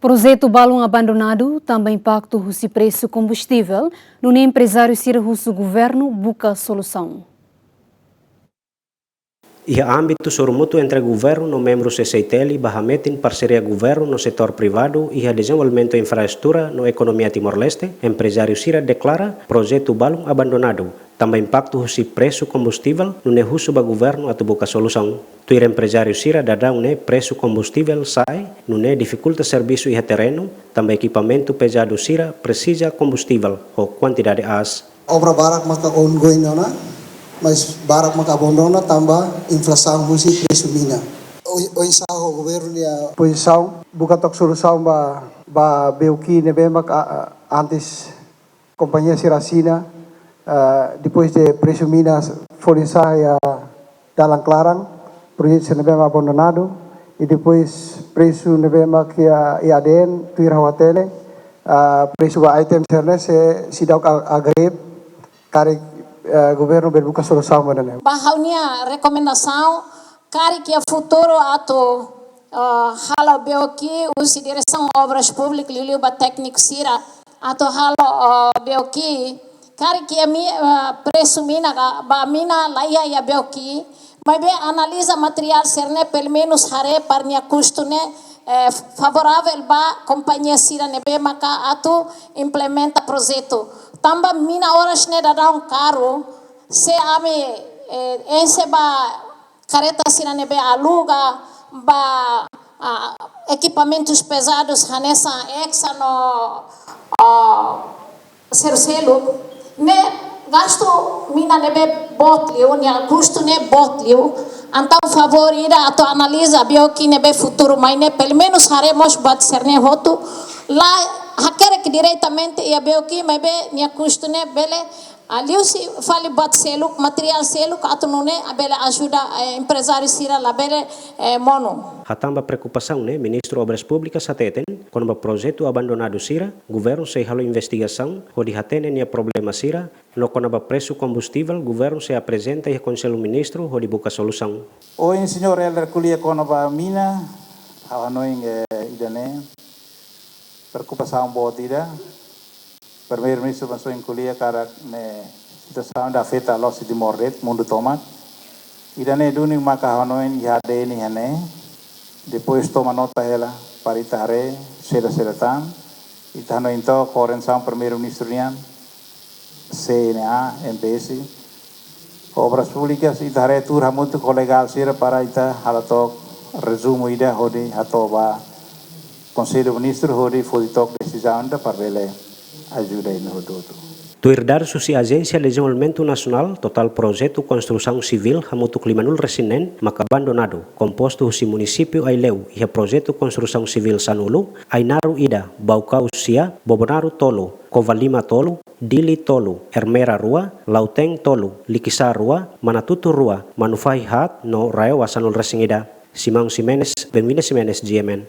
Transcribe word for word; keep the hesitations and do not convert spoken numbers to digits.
Projetu balun abandonadu tanba impaktu husi presu kombustivel, nune'e emprezáriu sira husu governu buka solusaun. Iha ámbitu sorumutu entre governu no membru C C I T L ba hametin parseria governu no setór privadu iha dezenvolvimentu infraestrutura no ekonomia Timor-Leste, emprezáriu sira deklara projetu balun abandonadu tanba impaktu husi presu kombustivel, nune'e husu ba governu atu buka solusaun. Tuir emprezáriu sira, daudaun ne'e presu kombustivel sa'e, nune'e difikulta servisu iha terrenu, tanba ekipamentu pezadu sira presiza kombustivel ho kuantidade aas. Obra barak maka ongoing ona, mas barak maka abandona tanba inflasaun husi presu mina. Oi, oinsá ho governu nia pozisaun, buka took solusaun ba, ba B O Q ne'ebé maka, a, a, antes kompañia sira asina, ah, depois de presu mina folin sa'e iha dalan klaran, projetu sira ne'ebé mak abandonadu, i depois presu ne'ebé mak iha, iha A D N, tuir ha'u hatene, ah, presu ba item sira-ne'e sei, seidauk a-, agreed, karik, ah, governu bele buka solusaun ba ne'e. Ba ha'u-nia rekomendasaun, karik iha futuru atu, eh, halo B O Q husi Diresaun Obras Públikas liuliu ba tékniku sira atu halo, eh, B O Q. Karik iha mi-, eh, presu mina ka, ba mina la iha iha B O Q. Maibé analiza materiál sira-ne'e pelumenus haree para nia kustu ne'e, eh, favoravel ba kompañia sira ne'ebé maka atu implementa projetu. Tanba mina oras ne'e daudaun karu, se ami, eh, enxe ba kareta sira ne'ebé aluga, ba, ah, ekipamentus pezadus hanesan Exa no, ah, seluseluk, ne'e gastu mina ne'ebé boot liu, nia kustu ne'e boot liu. Entaun favór ida atu analiza B O Q ne'ebé futuru mai ne'e, pelumenus haree mós buat sira-ne'e hotu la hakerek diretamente iha B O Q, maibé nia kustu ne'e bele, ah, liuhusi fali buat seluk, materiál seluk, atu nune'e bele ajuda, eh, emprezáriu sira labele, eh, monu. Hatán ba preokupasaun ne'e, Ministru Obras Públikas hateten, kona-ba projetu abandonadu sira, governu sei halo investigasaun, hodi hatene nia problema sira, no kona-ba presu kombustivel, governu sei aprezenta iha Konsellu Ministru, hodi buka solusaun. Ohin, señór Helder ko'alia kona-ba mina, ha'u hanoin, eh, ida-ne'e preokupasaun boot ida. Primeiru-Ministru Bansoin ko'alia katak ne'e situasaun ida afeta loos Timor de'it, mundu tomak. Ida-ne'e duni maka hanoin iha A D N iha ne'e. Depois toma nota hela para ita haree, sera-sera tan. Ita hanoin took koordenasaun Primeiru-Ministru nian, C N A, M P S. Obras Públikas, ita haree tuur hamutuk ho legál sira para ita halo took rezumu ida hodi hato'o ba Konsellu Ministru hodi foti took desizaun ida para bele ajuda imi hotu-hotu. Tuir dadus husi Ajénsia Dezenvolvimentu Nasionál, totál projetu konstrusaun sivíl hamutuk limanulu-resin-neen maka abandonadu, kompostu husi munisípiu Aileu iha projetu konstrusaun sivíl sanulu, Ainaro ida, Baucau sia, Bobonaro tolu, Covalima tolu, Dili tolu, Ermera rua, Lautém tolu, Likisá rua, Manatuto rua, Manufahi haat no RAEOA sanulu-resin-ida. Simão Ximenes, Benvinda Ximenes, G M N.